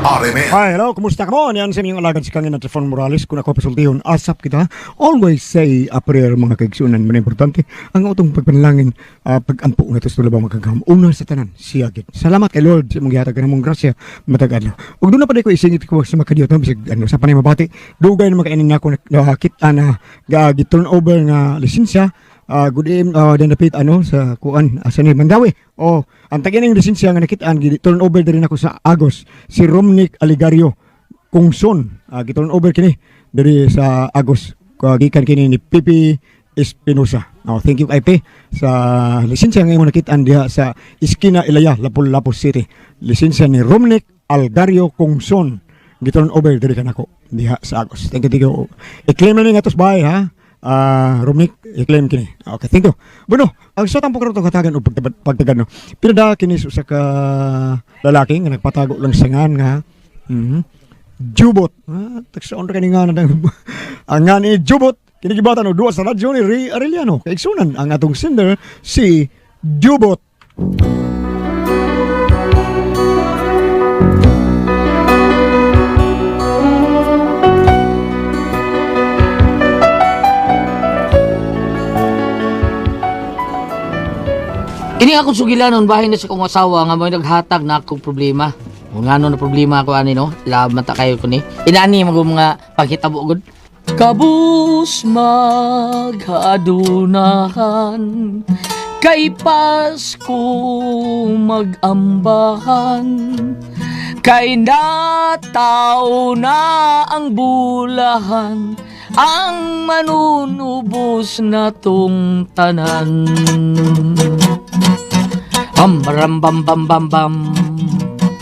RMN. Hi, hello, kumusta ka mo? Niyan sa inyong alagad si Kangin at Trifon Morales. Kung ako pasultihon, asap kita. Always say a prayer, mga kaigsunan. Man importante, ang utong pagpanalangin, pag-ampo na ito sa tulabang magkagam. Una sa tanan, siya gid. Salamat kay Lord sa imong gihatag kanamong grasya matag adlaw. Ug doon na pa ko isingit ko sa makadiyot no bisag ano sa panay mabati. Dugay na makainin nako nakita na gi-turn over nga lisensya. Good evening, dapit ano sa kuan asa ni Mandawi. Oh, ang tagining lisensya nga nakitaan gi turn over diri nako sa Agos si Romnick Aligario Kungson. Gi-turn over kini diri sa Agos. Gikan kini ni Pipi Espinosa. Oh, thank you kay P sa lisensya nga imong nakitaan diha sa Iskina Ilaya, Lapu-Lapu City. Lisensya ni Romnick Algario Kungson. Gi-turn over diri kanako diha sa Agos. Thank you, thank you. I-claim na ni nga tos bahay ha. Romnick, i-claim kini. Okay, thank you. Bueno, ang sa tampo karon katagan o pagtagan no. Pinada kini sa usa ka lalaki nga nagpatago lang sa ngan nga Jubot. Tagsaon ra kani nga na ang nga ni Jubot kini gibatan og duwa sa radyo ni Ray Arellano. Kaigsunan ang atong sender si Jubot. Ini akong sugilanon bahin na sa kong asawa nga may naghatag na akong problema. Kung ngano na problema ako ani no, lamat ta kayo ko ni. Inani mag mga paghitabo gud. Kabus maghadunahan kay Pasko magambahan kay nataw na ang bulahan ang manunubos na tong tanan. Bam ram bam bam bam bam.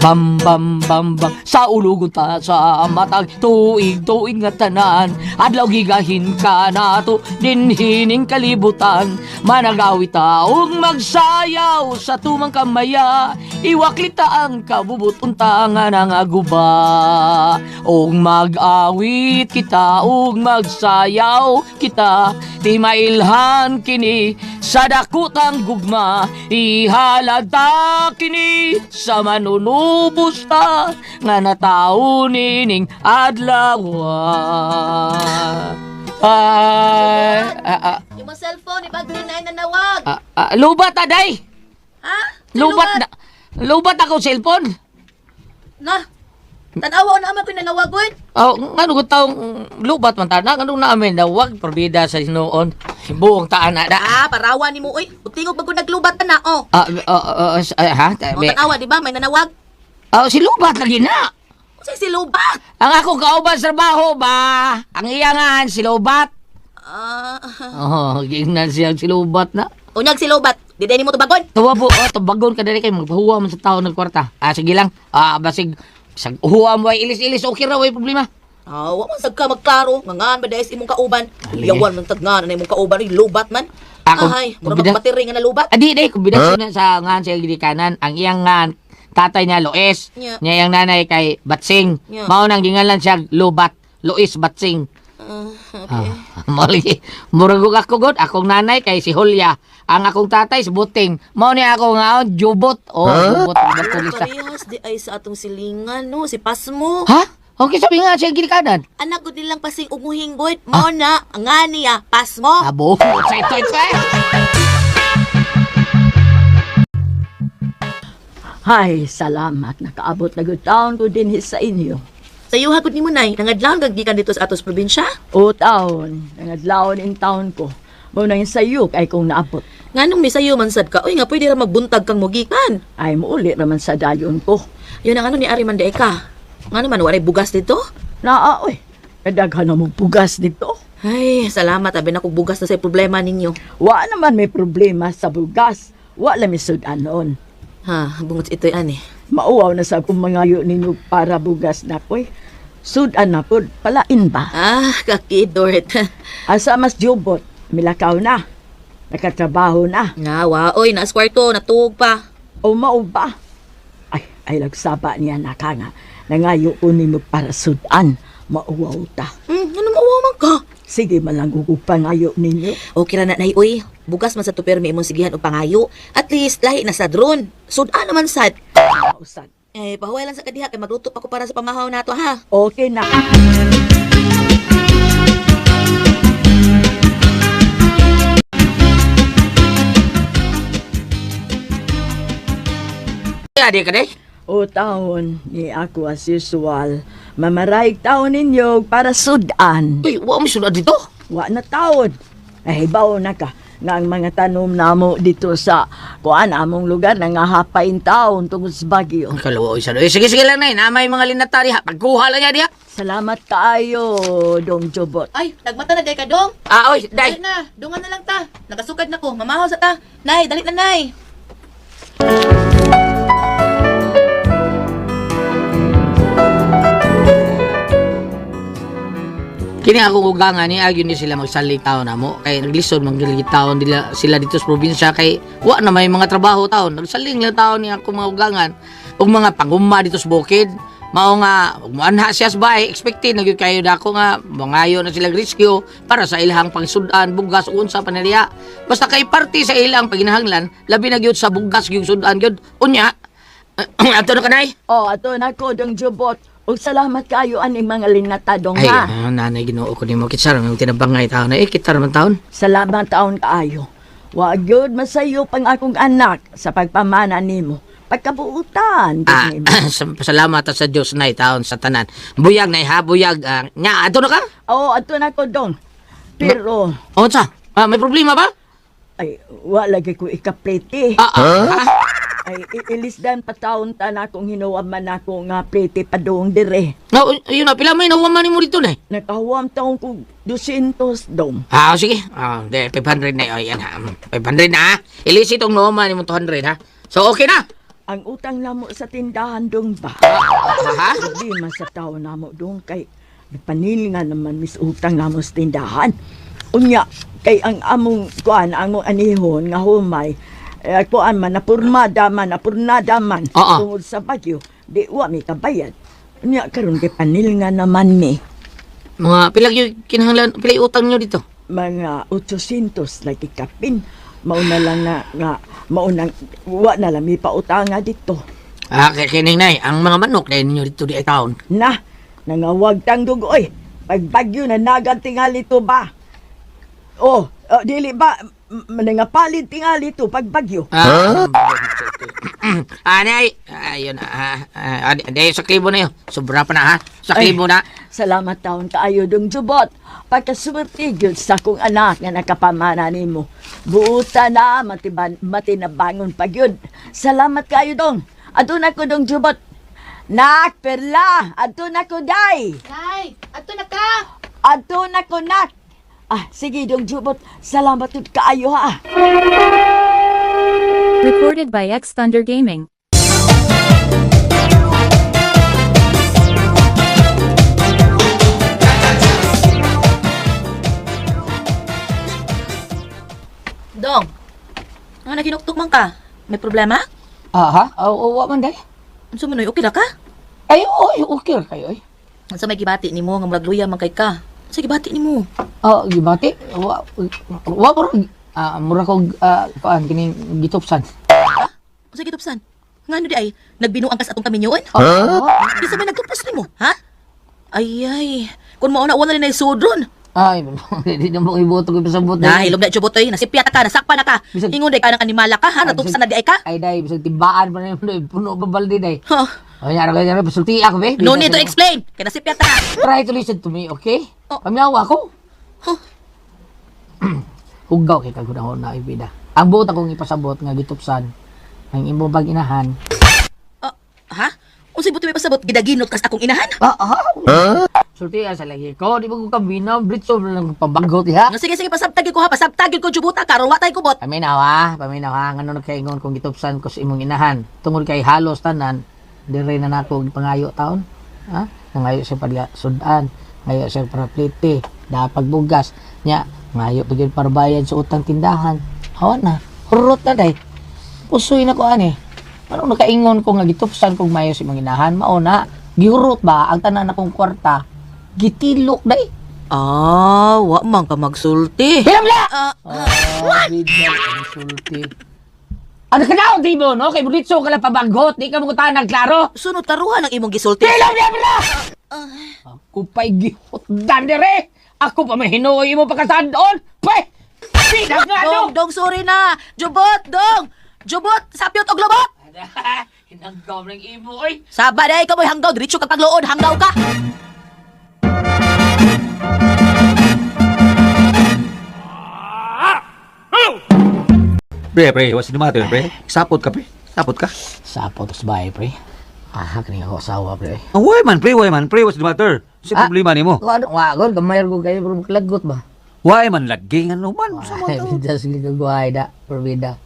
Bam bam bam bam sa ulugon ta sa matag tuig tuig nga tanan adlaw gigahin ka nato dinhining kalibutan managawi ta ug magsayaw sa tumang kamaya iwaklit ta ang kabubut unta nga nangaguba ug mag-awit kita ug magsayaw kita ti mailhan kini sa dakutang gugma ihalata kini sa manunubos ta nga natao nining adlaw. Ay, Yung mga cellphone, ibag din na nanawag. Lubat aday. Ha? Lubat na. Lubat ako cellphone. Na. Tanawa na naman ko nanawag oy. Oh, ngano ko taong lubat man ta na ngano namin nawag perbida sa hinuon. Buong taan na da. Ah, parawa ni mo oy. Utingog bago naglubat na na oh. Ha? O tanawa di ba may nanawag? Oh, si lubat lagi na. Unsay si lubat? Ang akong kauban sa trabaho ba? Ang iyangan si Lubat. Oh, gingnan siya si Lubat na. Unyag si lubat. Di mo tubagon. Tuwa po, oh, tubagon ka dali kay magpahuwa man sa tao ng kwarta. Sige lang. Basig sag huwa mo ay ilis-ilis okay ra way problema. Ah, wa man sad ka magklaro. Nga ngan ba dahil imong kauban? Lagi. Yawan man tad nga na imong kauban oy lubat man. Ako, Ay, mura kumbida- magbattery nga na lubat. Adi day kombinasyon na sa ngan sa gilikanan ang iyang ngan tatay niya Loes, niya iyang nanay kay Batsing. Mao nang gingalan siya Lubat, Lois Batsing. Okay. Mao lagi. Murag og ako god, akong nanay kay si Julia, ang akong tatay si Buting. Mao ni ako ngaon Jubot. Oh, Jubot Jubot ko. Parehas di ay sa atong silingan no, si Pasmo. Ha? Okay, sabi nga siya gilikanan. Anak ko nilang pasing umuhing god. Mao na, ang nga niya, Pasmo. Abo, sa ito ito eh. Hay, salamat. Nakaabot na gud taon ko dinhi sa inyo. Sa iyo hagod nimo nay, nangadlaw kag gikan dito sa atos probinsya. O taon, nangadlawon in taon ko. Mao nang sayo kay kong naabot. Nganong misayo man sad ka, oy nga pwede ra magbuntag kang mogikan. Ay muuli raman sa dayon ko. Yun ang ano ni Ari man di ka. Ngano man waray bugas dito? Naa oy, kadaghan na mong bugas dito. Ay, salamat abi na kog bugas na sa problema ninyo. Wa naman may problema sa bugas. Wa lang may sudanon. Ha, bungot ito'y ani. Mauwaw na sa akong mangayo ninyo para bugas na koy. Sudan na pod, palain ba? Kakidort. Asa mas jubot, milakaw na. Nakatrabaho na. Nga, wa, oy, naas kwarto, natuog pa. O mao ba? Ay, ay lagsaba niya na ka nga. Nangayo ko nimo para sudan. Mauwaw ta. Ano mauwaw man ka? Sige man lang pangayo ninyo. Okay ra na nay, oy. Bugas man sa tuper may imong sigihan og pangayo. At least lahi na sa drone. Sudan naman sad. Mausad. Eh, pahuway lang sa kadiha kay magluto pa ko para sa pamahaw nato ha. Okay na. Adi ka day. O taon ni ako as usual. Mamaraig taon ninyo para sudan. Uy, wa mo sulod dito. Wa na taon. Ay, hibaw na ka nga ang mga tanom namo dito sa kuan among lugar nangahapain taon tungod sa bagyo. Ang kalawa oy sa eh, sige sige lang nay, na may mga linata diha. Pagkuha lang niya diha. Salamat kaayo, Dong Jobot. Ay, nagmata na day ka dong. Ah, oy, day. Dali na, dungan na lang ta. Nakasukad na ko, mamahaw sa ta. Nay, dali na nay. Kini akong ugangan ni agyon ni sila magsalig taon na mo kay naglisod man gid taon nila sila dito sa probinsya kay wa na may mga trabaho taon, nagsaling lang taon ni akong mga ugangan ug mga panguma dito sa bukid. Mao nga ug moanha siya sa bahay, expected na gyud kayo dako nga mangayo na sila rescue para sa ilahang pangsud-an bugas ug unsa pa nila. Basta kay parte sa ilang paginahanglan, labi na gyud sa bugas gyud sud-an gyud. Unya ato na kanay. Oh, ato na ko, Dong Jobot. Ug salamat kaayo aning mga linata dong Ay, ha. nanay Ginoo ko nimo kitsar may tinabangay taon na eh kitar man taon. Salamat taon kaayo. Wa gyud masayo pang akong anak sa pagpamana nimo. Pagkabuutan gud Ah, nimo. salamat sa Dios na taon sa tanan. Buyag na ha, buyag. Nya ato na ka? Oh, ato na ko dong. Pero O unsa? Ah, may problema ba? ay wa lagi ko ikaplete. Ah, ah, ah. Ay ilisdan pa taon ta na akong hinuwam man ako nga plete padung dire. No, ayun na pila may nahuwaman nimo dito na. Nakahuwam taon ko 200 dong. Ah, sige. Ah, de 500 na yan ha. 500 na ha. Ilisi tong nahuwaman nimo 200 ha. So okay na. Ang utang namo sa tindahan dong ba? Ha? Problema sa tao namo dong kay nagpanil nga naman mis utang namo sa tindahan. Unya kay ang among kuan among anihon nga humay eh, kuan man napurmada man napurnada man Oo. tungod sa bagyo di wa mi kabayad. Unya karon kay panil nga naman mi Mga pila gyud kinahanglan, pila yung utang niyo dito? Mga 800 lagi kapin mauna lang na nga maunang wa na lang mi pautanga dito. Ah, kay kining nay, ang mga manok na ninyo dito di ay taon. Na, nangawag tang dugoy. Pagbagyo na nagan tingali to ba? Oh, oh, dili ba nangapalit tingali to pagbagyo? Ah, ah, nay. Ayun, ah, ah, ah, sa klibo na yun. Sobra pa na, ha? Sa Ay. klibo na. Salamat taon kaayo dong jubot. Pagkaswerte gyud sa akong anak nga nakapamana nimo. Buuta na matiban, matinabangon pa gyud. Salamat kaayo dong. Adto na ko dong jubot. Nak, perla, adto na ko day. Nay, ato na ka. Adto na ko nak. Ah, sige dong jubot. Salamat jud kaayo ha. Recorded by X Thunder Gaming. Dong. Ano naginuktok man ka? May problema? Ah, ha? Oo, oh, man day. Unsa man oy, okay ra ka? Ay, oy, okay ra kayo, ay. Unsa may gibati nimo nga murag luya man kay ka? Unsa gibati nimo? Oh, gibati. Wa, wa, murag, ah, murag kog, ah, kuan, kining gitupsan. Unsa gitupsan? Ngano di ay nagbinuang ka sa atong kaminyoon? Huh? Di sa may nagtupos nimo, ha? Ay ay, kun mao na wala na sudron. Ay, di na mo iboto ko pasabot. Na hilom na jubot oy, nasipya ta ka, nasakpa na ka. Bisag- Ingon day ka ng animala ka, ha? Natupsan na di ay ka? Ay, day, bisag tibaan pa na yun, puno pa balde, day. Huh. Ay, yara kayo, yara, pasulti ako, be. No need to explain. Kay nasipya ta ka. Try to listen to me, okay? Oh. Paminawa ako. Huh. Hugaw kay kagunahon na ibida. Ang buot akong ipasabot nga gitupsan ang imong bag inahan. Ah, ha? Unsay buti may pasabot gidaginot kas akong inahan? Ah, ah. Sulti sa lagi ko, di ba ko kabina, britso lang pabagot ha. Nga sige sige pasabtag ko ha, pasabtag ko jubuta karon wa tay kubot. Paminaw ha, paminaw ha, ngano nagkaingon kung gitupsan ko sa imong inahan. Tungod kay halos tanan, dire na nako gipangayo taon. Ha? Nangayo siya para sudan, ngayo siya para plite, dapag bugas, nya ngayo pa gyud para bayad sa utang tindahan. Hawa na, hurot na day. Pusoy na ko ani. Ano nakaingon ko nga gitupsan kog mayo sa imong inahan, mao na gihurot ba ang tanan akong kwarta? Gitilok day. Ah, wa man ka magsulti. Bilang la! Ah, What? Sulti. Ano ka na, di mo, no? Kay Bulitso ka lang pabagot. Di ka mo kutaan klaro. Sunod taruhan ang imong gisulti. Pilong niya pala! Ako pa'y gihutdan dire! Ako pa may hinuoy mo pagkasadon! Pwe! Pinag nga Dong, no! dong, sorry na. Jubot, dong. Jubot, sapyot og lubot. Hinanggaw ng imo, oy! Saba na ikaw mo'y hanggaw, diretso kag pagluod, hanggaw ka. Pre, pre, what's the matter, pre? Sapot ka, pre. Sapot ka. Sapot sa bahay, pre. Ah, kani ako asawa, pre. Ah, why man, pre? Why man, pre? What's the matter? Sa Ah. problema nimo? Ano? Wa, gol, gamay ko kayo, pero maklagot ba? Why man lagi nga no man? Sa Ay, mga tao. bidas gagaguhay da, perbida.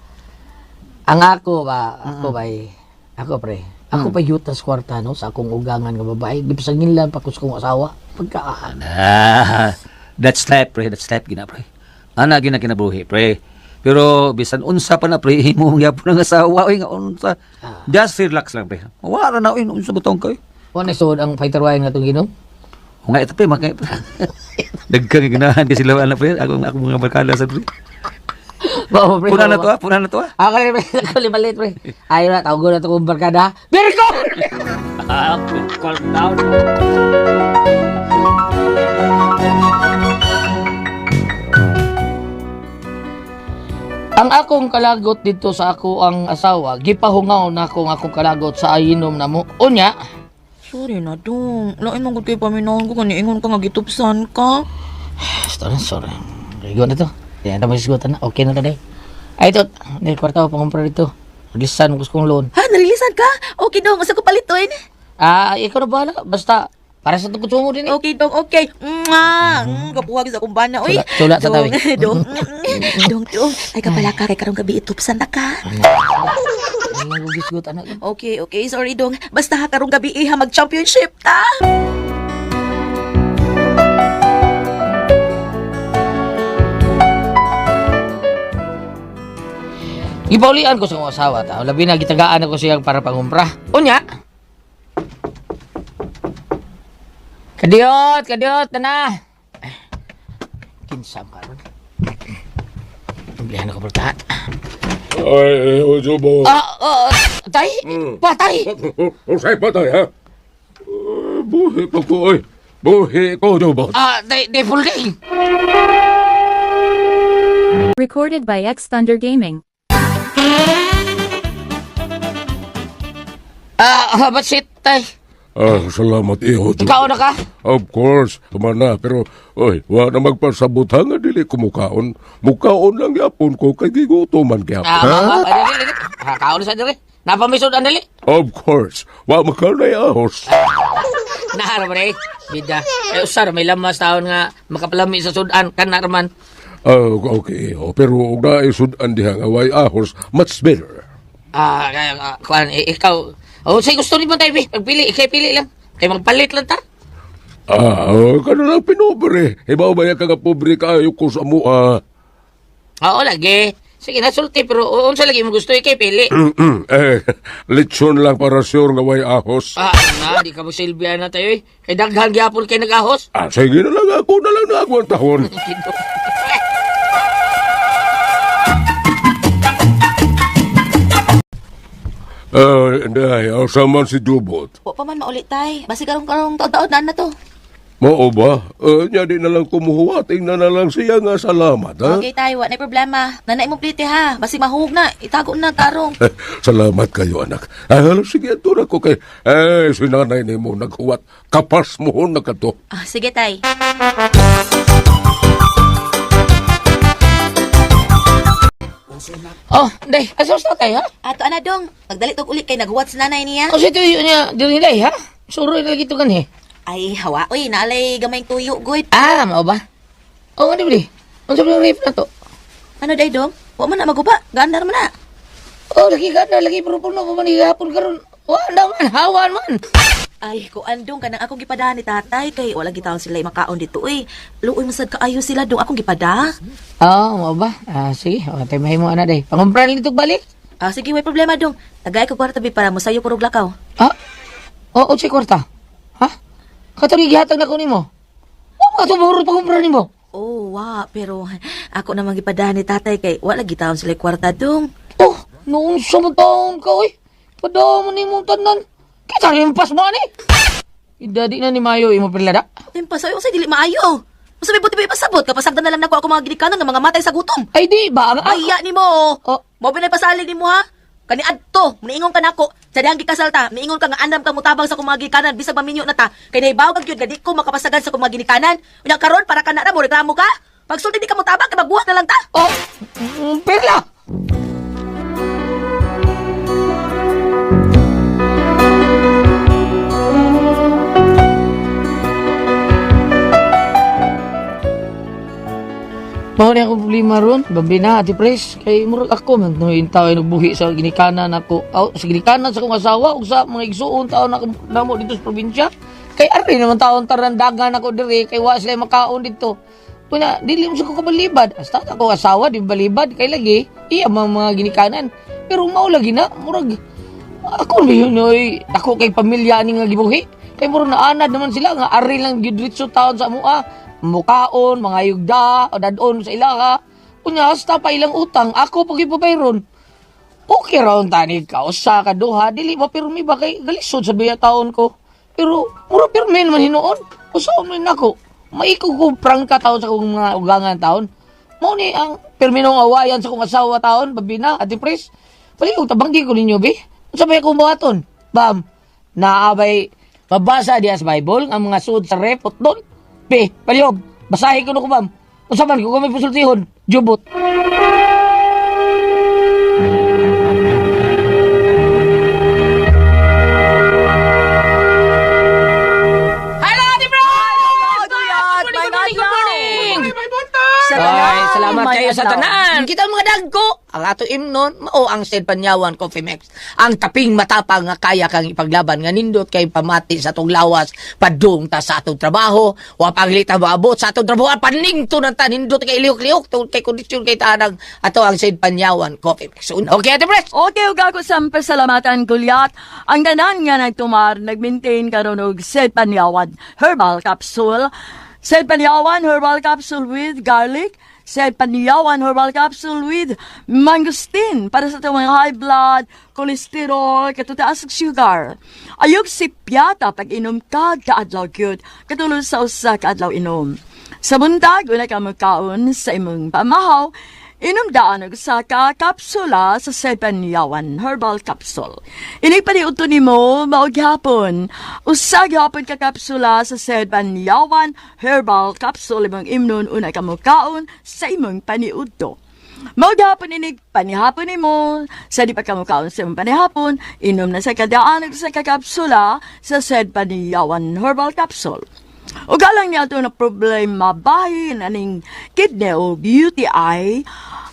Ang ako ba, ako ba, eh, ako pre, ako pa yutas kwarta no, sa akong ugangan nga babae. Gipasangin lang pa ko sa akong asawa. Pagkaan. Ah, that's life, pre. That's life, gina, pre. Ana, gina kinabuhi, pre. Pero bisan unsa pa na pre, imo ang yapon ang asawa oy nga unsa. Just relax lang pre. Wala na oy unsa butong kay. Wala na ang fighter wine nga itong ginom. O nga ito pre, makay pre. Dagkang ganahan kasi sila ana pre, akong akong mga barkada sa pre. Bao, pre. Puna na to, ah, puna na to. Ah. Ako rin, pre. Ako rin, malit, pre. Ayaw na, tawag ko na itong barkada. Virgo! Ah, calm down. Ang akong kalagot dito sa ako ang asawa, gipahungaw na akong akong kalagot sa ayinom na mo. Unya, Sorry na, dong. Lain man gud kay paminahon ko kani ingon ka nga gitupsan ka. Sorry, sorry. Rigo na to. Yan, tapos isgutan na. Okay na tayo. Ay, ito. Hindi, kwarta ko pangumpra dito. Lisan ko sa kong loan. Ha, narilisan ka? Okay, dong. Usa ko palitoy. Ah, ikaw na bahala. Basta, para sa tukutsumo din eh. Okay, dong. Okay. Mwah! Kapuhag sa akong bana, oy. Sula- sula sa Dong, tawi. Dong. Dong, dong. Ay, kapala ka. Kay karong gabi itupsan na ka. Ano lang gisgot, anak. Okay, okay. Sorry, dong. Basta ha, karong gabi iha mag-championship ta. Gipaulian ko sa akong asawa. Ta. Labi na, gitagaan ako siya para pangumpra. Unya! Kadiot! Kadiot! Tana! Ay, Kinsam karon. Imblihan ako portahan. Ay, o Jubo. Ah, ah, tay! Patay! Usay pa tayo, ha? Eh, buhi pa ko, oy. Buhi ko, Jubo. Ah, day, day full day. Recorded by X Thunder Gaming. Ah, ah, ba't shit, tay? Ah, salamat, iho, Jubo. Ikaw na ka? Of course, humana. Pero, oy, wa na magpasabutan nga dili ko mukaon. Mukaon lang yapon ko, kay gigutoman gyapon. Ah, ah, ah, dali, dali. Ah, kaon sa dali. Napamisod ang dali. Of course, wa makanay ahos. Nahara ba eh? Bida. Eh, usar, may lamas taon nga makapalami sa sudan. Kana raman. Ah, okay, iho. Pero, og naisudan diha nga way ahos, much better. Ah, kaya, ah, kuan, eh, ikaw. Oh, say gusto ni mo tayo, be. Pagpili, ikay pili lang. Kay magpalit lang ta. Ah, oh, kano lang pinobre. Hibaw ba yan ka nga pobre kaayo ko sa mua? Oo, lagi. Sige, nasulti, pero unsa lagi mo gusto, ikay pili. Eh, lechon lang para sure nga way ahos. Ah, na, di ka mo silbihan na tayo eh. Kay daghan gyapon kay nag-ahos. Ah, sige na lang ako na lang na ako ang tahon. Ah, day, asa man si Jubot. Wa pa man maulit, tay. Basi karong karong taon-taon na na to. Mao ba? Eh, nya di na lang kumuhuwa. Tingnan na lang siya nga salamat, ha? Okay, tay. Wa na problema. Nanay mo plite ha. Basi mahug na. Itago na karong. Eh, salamat kayo, anak. Ah, hala, sige, ato na ko kay... Eh, si nanay ni mo naghuwat. Kapas mo na ka to. Ah, sige, tay. Oh, day, asa sa tayo, ha? Ato ana dong. Magdali tog uli kay naghuwat sa nanay niya. O siya tuyo niya, dili day, ha? Suroy na lagi ito kanhi. Ay, hawa. Uy, naalay gamay tuyo, good. Ah, mao ba? Oh, ano ba di? Ano ba yung rape na to? Ano day dong? Wa man na maguba. Gandar man na. Oh, lagi ka na, lagi pero puno pa man hapon karon. Wa na man, hawan man. Ay, kuan dong kanang akong gipada ni tatay kay wala gitawon sila makaon dito uy. Luoy man sad kaayo sila dong akong gipada. Ah, mao ba? Ah, sige, o tayo mahimo ana day. Pangumpra nito balik. Ah, sige, way problema dong. Tagay ko kwarta bi para mosayo ko rog lakaw. Ah, oh, unsay kwarta? Ha? Katong gihatag na ko nimo. Wa pa tumuro pangumpra nimo. Oh, wa, pero ako namang gipada ni tatay kay wala gitawon sila kwarta dong. Oh, Noon sa mataon ka, oy. Padaw mo ni mong tanan. Kita rin pas mo, ani. Idadi na ni Mayo, imo perlada. Timpas ay unsay dili maayo. Unsa may buti ba ipasabot kapasagdan na lang nako ako mga ginikanan nga mga matay sa gutom. Ay di ba? Ang Ay nimo. Oh. Mo binay pasalig nimo ha. Kani adto, niingon ka nako. Sa dihang gikasal ta, niingon ka nga andam ka mutabang sa akong mga ginikanan bisag maminyo na ta. Kay nahibaw kag gyud nga di ko makapasagan sa akong mga ginikanan. Unya karon para ka na ra mo reklamo ka. Pagsulti di ka mutabang kay magbuhat na lang ta. Oh, perla. Mao ni akong problema ron, bambina, Ate Pres. Kay murag ako man no yung tao ay nagbuhi sa ginikanan ako. Aw, sa ginikanan sa akong asawa ug sa mga igsuon taon na namo dito sa probinsya. Kay ari naman taon tarandagan ako diri kay wa sila makaon dito. Una, dili mo sa ko kabalibad. Hasta ako asawa di balibad kay lagi iya mga mga ginikanan. Pero mao lagi na murag ako ba yun oy, ako kay pamilya ani nga gibuhi. Kay murag naanad naman sila nga ari lang gyud diretso taon sa amoa. Mukaon, mga yugda, o dadon sa ilaha. Unya hasta pa ilang utang, ako pag ipabayron. Okay ra tani ka, usa ka duha, dili ba pirmi ba kay galisod sa biya taon ko. Pero mura pirmi naman hinuon. Usa man nako. Maikog ko prangka taon sa akong mga ugangan taon. Mao ni ang pirmi nung awayan sa akong asawa taon, babina, Ate Pres. Palihog tabanggi ko ninyo, bi. Unsa may akong buhaton? Bam, naabay mabasa diya sa Bible ang mga suod sa repot doon. Bi, palihog, basahin ko no ko, bam. Unsa man ko kami pusultihon, jubot. Hello, Ate Pres! Good morning, good morning, good morning! Sa Ay, salamat may kayo sa adlaw. tanan. Kita mga dagko, ang ato imnon, mao ang St. Panyawan Coffee Mix. Ang kaping matapang nga kaya kang ipaglaban nga nindot kay pamati sa atong lawas, padung ta sa atong trabaho, wa panglita maabot sa atong trabaho, paningto ng ta nindot kay lihok-lihok tungod kay kondisyon kay tanang ato ang St. Panyawan Coffee Mix. Okay, Ate Pres. Okay, ug ako sa pasalamatan, Gulyat. Ang tanan nga nagtumar, nag-maintain karon og St. Panyawan Herbal Capsule. St. Panyawan Herbal Capsule with garlic. St. Panyawan Herbal Capsule with mangosteen para sa itong mga high blood, cholesterol, katutaas ug sugar. Ayog si piyata pag inom ka kaadlaw gyud, katulad sa usa ka adlaw inom. Sa buntag, una ka magkaon sa imong pamahaw, inom daan og usa ka kapsula sa Seven Yawan Herbal Capsule. Ini paniudto nimo mao gihapon. Usa gihapon ka kapsula sa Seven Yawan Herbal Capsule imong imnon una ka mokaon sa imong paniudto. Mao gihapon inig panihapon nimo sa di pa ka mokaon sa imong panihapon, inom na sa kadaan og usa ka kapsula sa Seven Yawan Herbal Capsule. Ug alang niya ato na problema bahin aning kidney o UTI,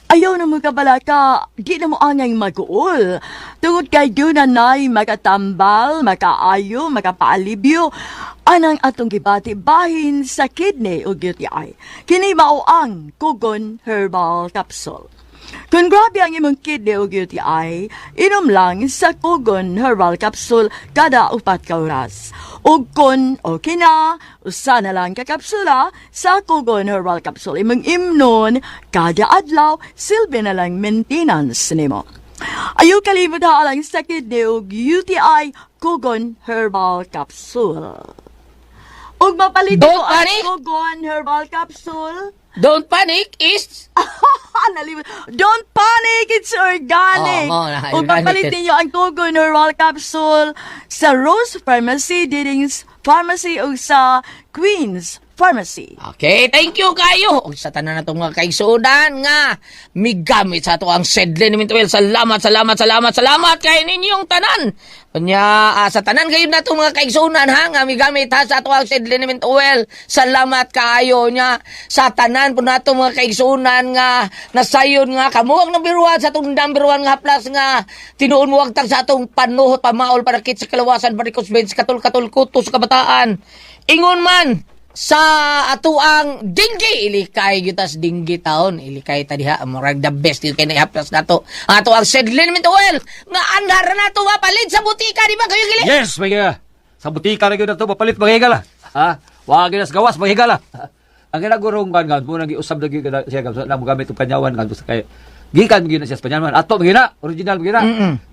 ayaw na mo kabalaka, di na mo angay mag-uol. Tungod kay doon na nay makatambal, makaayo, makapaalibyo, anang atong gibati bahin sa kidney o UTI. Kini mao ang Kugon Herbal Capsule. Kung grabe ang imong kidney o UTI, inom lang sa Kugon Herbal Capsule kada 4 ka oras. Ug kun okay na, usa na lang ka kapsula sa Kugon Herbal Capsule. Imong imnon kada adlaw, silbi na lang maintenance nimo. Ayaw kalimot ha lang sa kidney ug UTI Kugon Herbal Capsule. Ug mapalit Don't ko ang panic! Kugon Herbal Capsule. Don't panic is Nalimot. Don't panic! It's organic! Oo, na, Ug organic papalit it. ninyo ang Kugon Herbal Capsule sa Rose Pharmacy, Didings Pharmacy o sa Queen's Pharmacy. Okay, thank you kayo. Ug sa tanan natong mga kaigsuonan nga migamit sa ato ang Sedlin ni Mintuel. Salamat, salamat, salamat, salamat kay ninyong tanan. Unya sa tanan kayo natong mga kaigsuonan ha nga migamit ha sa ato ang Sedlin ni Mintuel. Salamat kaayo nya sa tanan po nato mga kaigsuonan nga nasayon nga kamo ang number 1 sa atong number 1 nga haplas nga tinuon mo wagtang sa atong panuhot pamaol para sa kalawasan varicose veins katul-katul kuto sa kabataan. Ingon man sa atuang dinggi ilikay gyud tas dinggi taon ilikay ta diha murag the best gyud kay naihaplas nato ang atuang Sedlin Mintuel nga andar na nato mapalit sa butika di ba kayo gili? Yes, mga sa butika na gyud na to mapalit mga higala. Ha? Wa gyud sa gawas mga higala. Ang ginagurong kan kan mo nang giusab na gyud na siya gamit og kanyawan kan sa kay Gikan gyud na siya sa Panyanwan. Ato gyud na, original gyud na.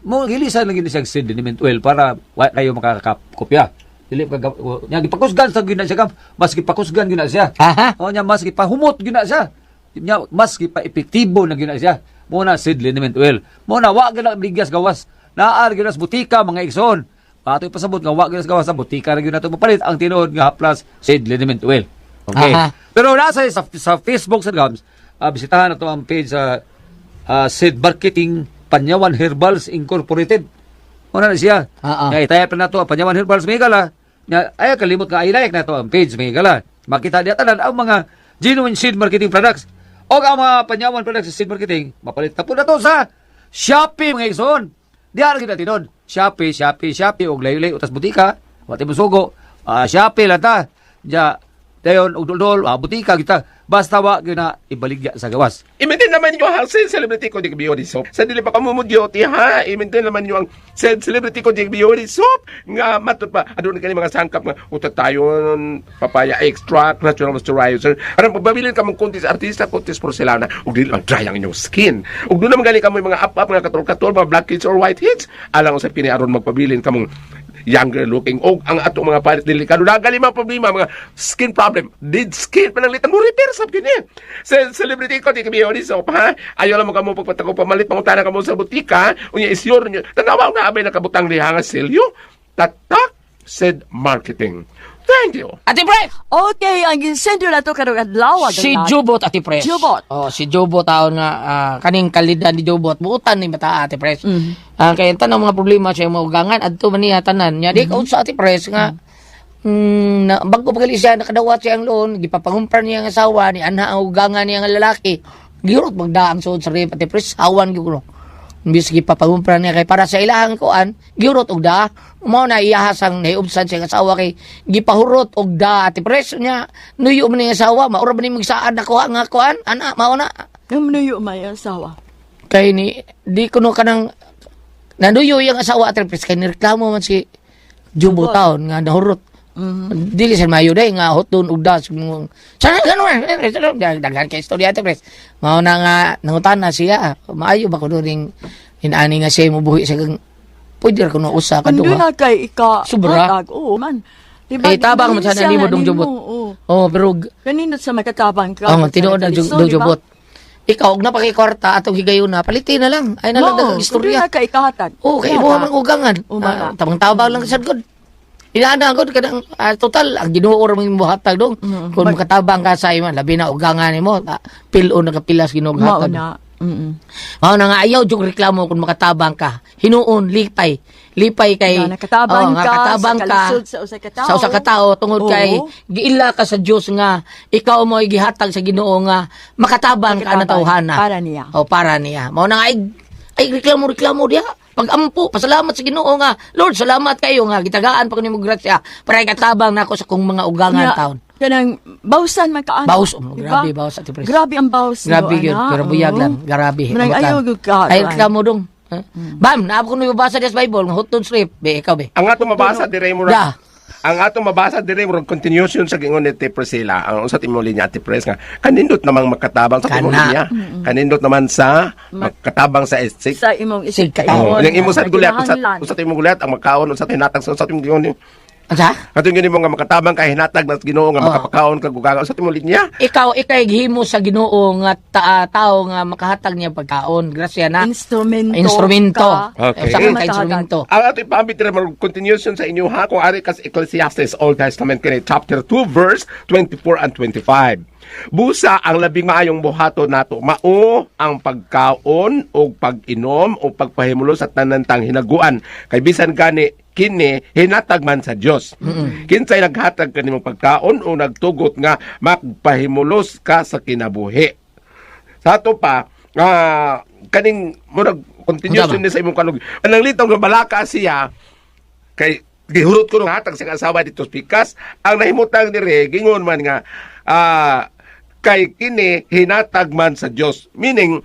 Mo gilisan lang gyud na siya seed liniment oil para wa kayo makakakopya. Dili ka nya gipakusgan sa gyud na siya kam, mas gipakusgan gyud na siya. O nya mas gipahumot gyud na siya. Nya mas gipa-epektibo na gyud na siya. Mo na seed liniment oil. Mo na wa gyud na bigas gawas. Naa gyud na sa butika, mga igsoon. Ato ipasabot nga wa gyud na sa gawas, sa butika ra gyud nato mapalit ang tinuod nga haplas seed liniment oil. Okay. Pero nasa sa Facebook sa Gams, bisitahan nato ang page sa Seed Marketing Panyawan Herbals Incorporated. Muna na siya. Nga itayap na nato ang Panyawan Herbals, mga higala. Nga ay kalimot nga i-like na to ang page, mga higala. Makita niya tanan ang mga genuine seed marketing products. O ang mga Panyawan products sa seed marketing, mapalit na po na to sa Shopee, mga igsoon. Diara kita tinon. Shopee, Shopee, Shopee og layo-layo tas butika. Wa mo sugo. Shopee lang ta. Ja, dayon og duldol, butika kita. Basta wa gyud na ibaligya sa gawas. I-maintain naman ninyo ang Said Celebrity Kojic Beauty Soap. Sa dili pa kamumudyoti ha, i-maintain naman ninyo ang Said Celebrity Kojic Beauty Soap. Nga matod pa, aduna kani mga sangkap nga glutathione, papaya extract, natural moisturizer. Aron pagbabilin ka mong kuntis artista, kuntis porcelana, ug dili mag-dry ang inyong skin. Ug doon naman gali kamo mga up-up, mga katol-katol, mga blackheads or whiteheads. Alang usab kini aron magpabilin kamong younger looking og ang atong mga palit delikado na gali mga problema, mga skin problem, dead skin, pananglitan mo repair sab kini sa Celebrity Kojic Beauty Soap ha. Ayaw lang mo kamo pagpatako, pamalit, pangutana kamo sa butika unya isyor nyo tanawa nga abay nakabutang diha nga selyo tatak Said Marketing. Thank you. Ate Pres! Okay, ang ginsendo na to karong adlaw. Ang Si Jubot, Ate Pres. Jubot. Oh, si Jubot taon nga kaning kalidad ni Jubot buutan ni bata, Ate Pres. Kay tanang mga problema siya mga ugangan adto man niya tanan. Nya di kaunsa, Ate Pres, nga na, bago pa gali siya nakadawat siya ang loan, gipapangumpra niya ang asawa ni anha ang ugangan niya nga lalaki. Gihurot magdaang suod sa rep, Ate Pres, awan gyud ko. Imbis gipapangumpra niya kay para sa ilahang kuan, gihurot og da. Mao na iyahas ang nahiubsan siya asawa kay gipahurot og da, Ate Pres. Nya nuyo man ning asawa, maura ba ni magsaad na kuha nga kuan ana mao na. Yung nuyo may asawa. Kay ni di kuno kanang nanuyo yung asawa, Ate Pres, kay nireklamo man si Jubo taon nga nahurot. Dili sa mayo day nga hotdon og das. Sana ganun eh. Daghan kay istorya, Ate Pres. Mao na nga nangutana siya, maayo ba kuno ning inani nga siya mobuhi sa kang pwede ra kuno usa ka Kung doon duha. na kay ika. Sobra. Hatag, oo man. Diba, Eh, tabang man sana siya nimo nga dong nimo, Jubot. oo. Oh, pero Kanindot sa makatabang ka. Oh, tinuod na Sa dong di ba? Jubot. Ikaw og napakikorta atong higayuna, palitin na lang. Ay na lang Oo, daghang kung doon istorya. na kay ikahatag. Oh, kay mo man ugangan. Umaka. Tabang-tabang lang sad gud. Inaana gud kanang total ang Ginoo ra mong buhatag dong. Kung makatabang ka sa imo, labi na ugangan nimo, pilo nakapilas Ginoo Mao hatag. na. Mao na nga ayaw jud reklamo kung makatabang ka. Hinuon lipay. Lipay kay Nga nakatabang Oo, nga ka katabang sa ka kalisod sa usa ka tawo. Sa usa ka tawo tungod kay giila ka sa Dios nga ikaw mo gihatag sa Ginoo nga makatabang ka na Makatabang. tawhana. Para niya. O para niya. Mao na nga ay reklamo reklamo diha. Pag-ampo, pasalamat sa Ginoo nga, Lord, salamat kayo nga gitagaan pa ko nimo grasya para ikatabang nako sa kong mga ugangan Nga, taon. kanang bawsan man ka ana. Baws, oh, Diba? grabe baws, Ate Pres. Grabe ang baws. Grabe no, yun, ana. pero buyag Oo. lang, grabe. Manang Abot lang. ayaw gyud ka. Ay reklamo dong. Ha? Bam, naabo ko nabasa diya sa Bible, nga hotdog strip. Be, ikaw be. Ang atong mabasa dire mo Da. Ang atong mabasa dire mo continuation sa gingon ni Ate Priscilla. Ang usa timuli niya Ate Pres nga kanindot namang makatabang sa Kana. timuli niya. Kanindot naman sa makatabang sa isik. Sa imong isig Sig- Oh, kaingon. yung imo sa gulyat usa Kinahanglan. usa timong gulyat ang makaon usa hinatag sa usa timong gingon. Asa? Katong gini mo nga makatabang kay hinatag nas Ginoo nga makapakaon kag ugaga usa timong linya. Ikaw, ikay gihimo sa Ginoo nga tao nga makahatag niya pagkaon. Grasya na. Instrumento. Instrumento. ka. Okay. Usa ka Makahatag. instrumento. Ang ato ipaambit dire mo continuation sa inyo ha kung ari kas Ecclesiastes Old Testament kini chapter 2 verse 24 and 25. Busa ang labing maayong buhaton nato mao ang pagkaon o pag-inom o pagpahimulo sa tanan tang hinaguan kay bisan gani kini hinatag man sa Dios. Kinsay naghatag kanimong pagkaon o nagtugot nga magpahimulos ka sa kinabuhi? Sa ato pa, kaning murag continuation Tama. ni sa imong kalug. Anang litong nga balaka siya kay gihurot ko nung hatag sa asawa dito sa pikas, ang nahimutang dire gingon man nga kay kini hinatag man sa Dios. Meaning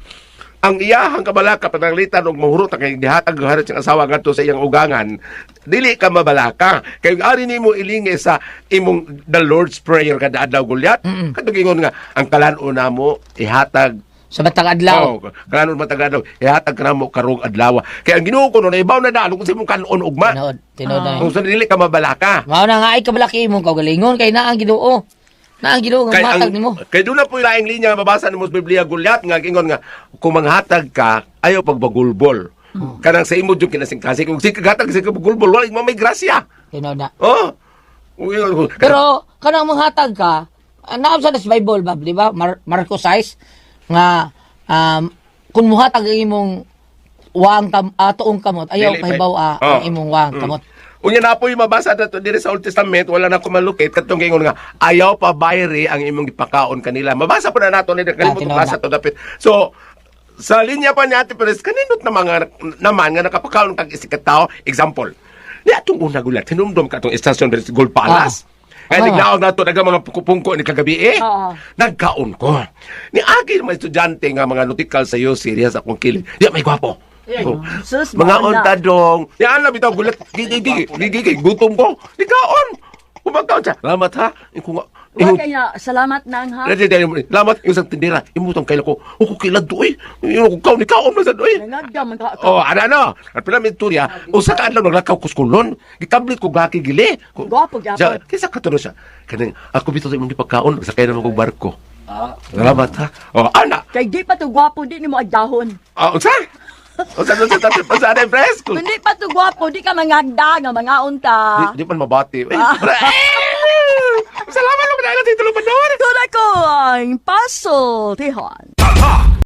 ang iyahang kabalaka pananglitan og mahurot ang kay gihatag gaharat siyang asawa ngadto sa iyang ugangan, dili ka mabalaka kay ari nimo ilingi sa imong the Lord's Prayer kada adlaw gulyat, kadto gingon nga ang kalan-on namo ihatag Sa Sa matag adlaw. Oh, kanon matag adlaw. Ihatag ka namo karong adlaw. Kaya ang Ginoo ko no naibaw na dalo kung sa imong kanon ugma. Tinuod, tinuod na. Kung sa dili ka mabalaka. Mao na nga ay kabalaki imong kaugalingon kay naa ang Ginoo. Naa ang Ginoo nga matag nimo. Kay doon na po yung laing linya nga mabasa nimo sa Biblia Gulyat nga ingon nga kung manghatag ka ayaw pagbagulbol. Kanang sa imo jud kinasingkasing kung sige gatag sige bagulbol wala mo may grasya. Tinuod na. Oh. Pero kanang manghatag ka, naa sa sa Bible bab, di ba? Marcos 6 nga kung muhatag ang imong waang tuong kamot, ayaw Dili, pahibaw oh. ang imong waang kamot. Unya na po yung mabasa na to diri sa Old Testament, wala na ko malukit katong ingon nga ayaw pa bayri ang imong gipakaon kanila. Mabasa po na nato ni kalimot tinuod basa na. to dapit. So sa linya pa ni Ate Perez, kaninot na mga naman nga nakapakaon kag isig ka tao. Example. Ni atong una gulat, hinumdum ka atong istasyon diri sa Gold Palace. Kaya naglaog na to, naga mga pungko ni kagabi eh. Oo. Nagkaon ko. Ni agi mga estudyante nga mga nautical sa UC, diya sa akong kilid. Di may gwapo. Oh. Sus, Mga mauna. unta dong. Ni ana bitaw gulat. Gigi gigi gigi gutom ko. Di kaon. Kumakaon siya. Salamat ha. Iko nga. Wa kaya salamat nang ha. Ready dahil mo. Salamat yung isang tindera. Imo tong kaila ko. Uko kaila doy. Yung ko ni kaon man sa doy. Nangagda man ka. Oh, ano ano? At pala may istorya, usa ka adlaw naglakaw ko skulon, gitablit ko gaki gili. Gwapo gyapon. Siya, Kaysa katulo siya. Kanang ako bitaw sa imong gipagkaon, sakay naman kog barko. Salamat ha. Oh, ana. Kay di pa to gwapo di nimo agdahon. Ah, unsa? Unsa unsa unsa unsa na presko? Kung di pa to gwapo di ka mangagda nga mga unta. Di, di man mabati. Eh, salamat lang dahil sa tulong panahon. Tuna ko ang puzzle, Tihon. Tatak!